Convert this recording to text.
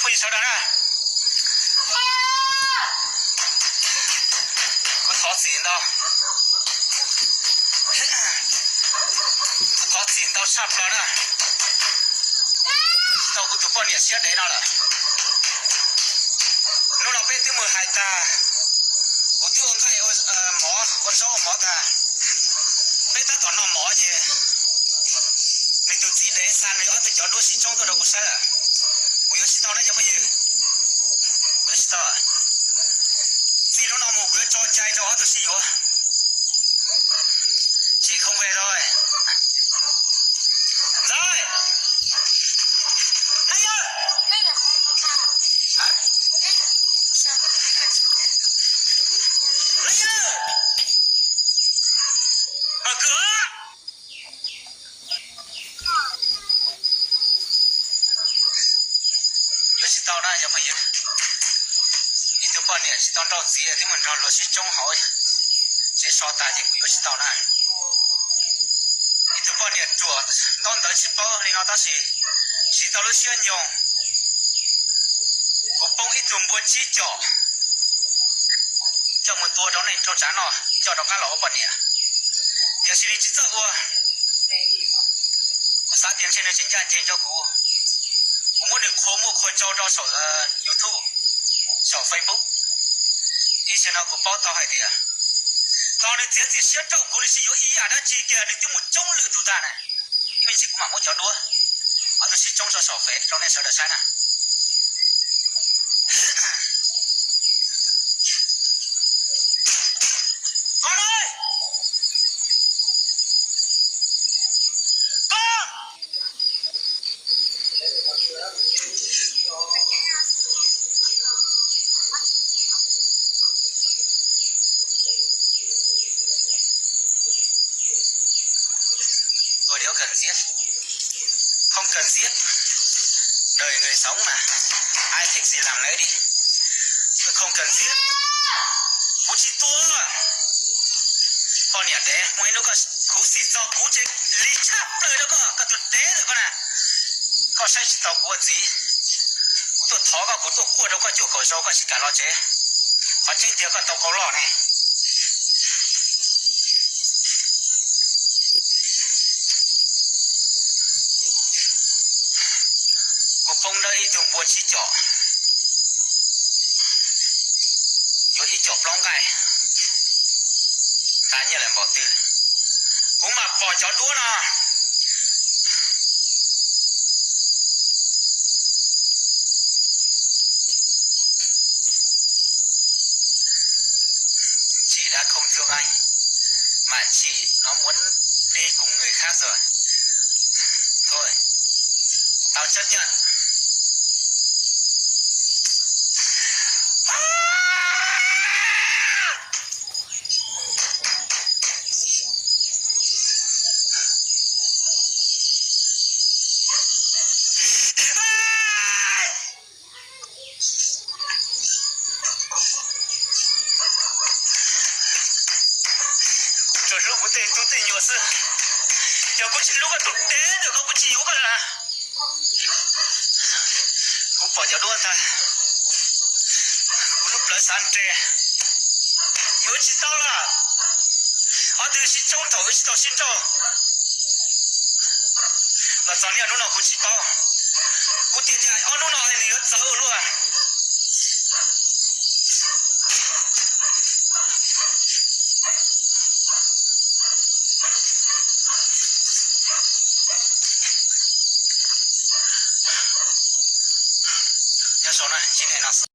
Phooj ywg sawv daws na, kuv thov txim ntau, kuv thov txim ntau tshaj plaws na, tau kuv tus poj niam siab dev no lawm. Hnub no peb twb mus hais tag, kuv twb ua nqaij mov, ua zaub ua mov tag, peb tab tom noj mov ces nws tus txiv dev xa nws ob tug cov duab sib tsoob tuaj rau kuv saib lawm. Kuv yuav tsis tau na cov phooj ywg, kuv yuav tsis tau. Txij hnub no mus kuv yuav tso cai rau ob tug sib yuav. Tsis không về rồi. Rồi. Leej yawg. Hả? Leej yawg. Mở cửa. Yuav tsis tau na cov phooj ywg. Ib tug poj niam tsis tau nrauj txiv twb mus nrog luag sib tsoob hauv tsev so tas ces kuv yuav tsis tau na. Ib tug poj niam ruam ntaub ntawv tsis paub li no tab sis siv tau lub siab nyoog, kuv poob ib tug npua tsib com coj mus tua rau neeg rau tsav noj coj rov qab los ua poj niam. Tiam sis nws tsis txawj ua, kuv xav tias ntshe nws tseem ncaj ncees rau kuv. Kuv muab nws qhua muaj qhua tsau rau saum YouTube, saum Facebook. Ib zaug no kuv paub tau hais tias thaum nws txiav txim siab rau kuv nws tsis yuav ib yam dab tsi kiag nws twb mus coob lwm tus tag na. Ib me ntsis kuv mam muab cov duab ob tug sib tsoob rau saum Fev rau nej sawv daws saib na. Tôi đéo cần giết. Không cần giết. Đời người sống mà, ai thích gì làm nấy đi. Tôi không cần giết. Kuv tsis tua. Poj niam dev, muaj ib hnub koj khuv xim txog kuv ces lig tshaj plaws rau koj, koj tus dev lawm koj na. Koj saib tsis taus kuv ua txiv, kuv tuaj thov koj, kuv tuaj kuaj rau koj cuaj kaum zaus koj tsis kam los tsev. Qhov tseeb tiag koj tau qau loj ne. Kuv poob dawb ib tug npua tsib com, yuav ib com plaub nqaij, tas nyiaj lawm npaum twg. Kuv mam pom cov duab no. Chị đã không thương anh, mà chị nó muốn đi cùng người khác rồi. Thôi, tao chấp nhận. Tsuas hlub kuv tej tub tej nyuam xwb, yog kuv tsis hlub koj tus dev ntawm koj kuv tsis yuav koj na. Kuv pom cov duab tag, kuv lub plawv xav nres, yuav tsis tau lawm. Ob tug sib tsoob thaum wb tsis tau sib nrauj los txog niaj hnub no kuv tsis paub. Kuv tias tias ob hnub no nws yuav txawv ua luaj. Nyob zoo na, tsis ne no.